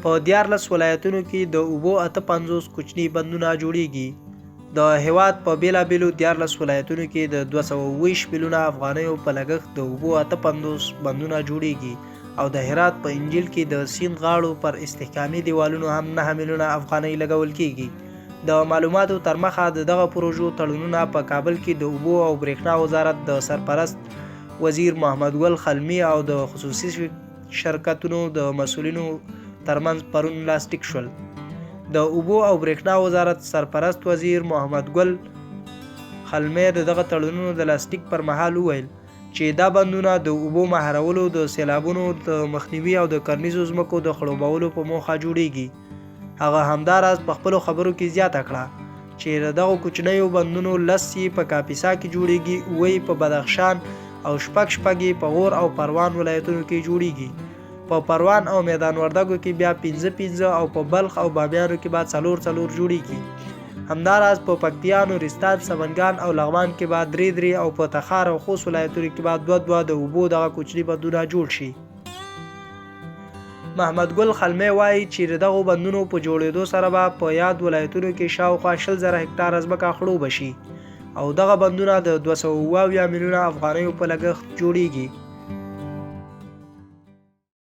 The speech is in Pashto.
په 13 ولایتونو کې د اوبو 58 کوچني بندونه جوړیږي. د هېواد په بېلابېلو 13 ولایتونو کې د 227 میلیونه افغانیو په لګښت د اوبو 58 بندونه جوړیږي او د هرات په انجیل کې د سیند غاړو پر استحکامي دیوالونو هم 9 میلیونه افغانۍ لګول کیږي. د معلوماتو ترمخه د دغه پروژو تړونونه په کابل کې د اوبو او برېښنا وزارت د سرپرست وزیر محمد ګل خلمي او د خصوصي شرکتونو د مسؤلینو ترمنځ پرون لاسلیک شول. د اوبو او برېښنا وزارت سرپرست وزیر محمد ګل خلمی د دغه تړونونو د لاسلیک پر مهال وویل چې دا بندونه د اوبو مهارولو، د سیلابونو د مخنیوي او د کرنیزو ځمکو د خړوبولو په موخه جوړیږي. هغه همداراز په خپلو خبرو کې زیاته کړه چې د دغو کوچنیو بندونو 10 یې په کاپیسا کې جوړیږي، 7 یې په بدخشان او شپږ شپږ یې په غور او پروان ولایتونو کې جوړیږي. په پروان او میدان وردګو کې بیا 5 5 او په بلخ او بامیانو کې به 4 4 جوړیږي. همداراز په پکتیا، نورستان، سمنګان او لغمان کې به 3 3 او په تخار او خوست ولایتونو کې به 2 2 د اوبو دغه کوچني بندونه جوړ شي. محمد ګل خلمی وايي چې د دغو بندونو په جوړېدو سره به په یاد ولایتونو کې شاوخوا 20,000 هکټاره ځمکه خړوبه شي او دغه بندونه د 277 میلیونه افغانیو په لګښت جوړیږي.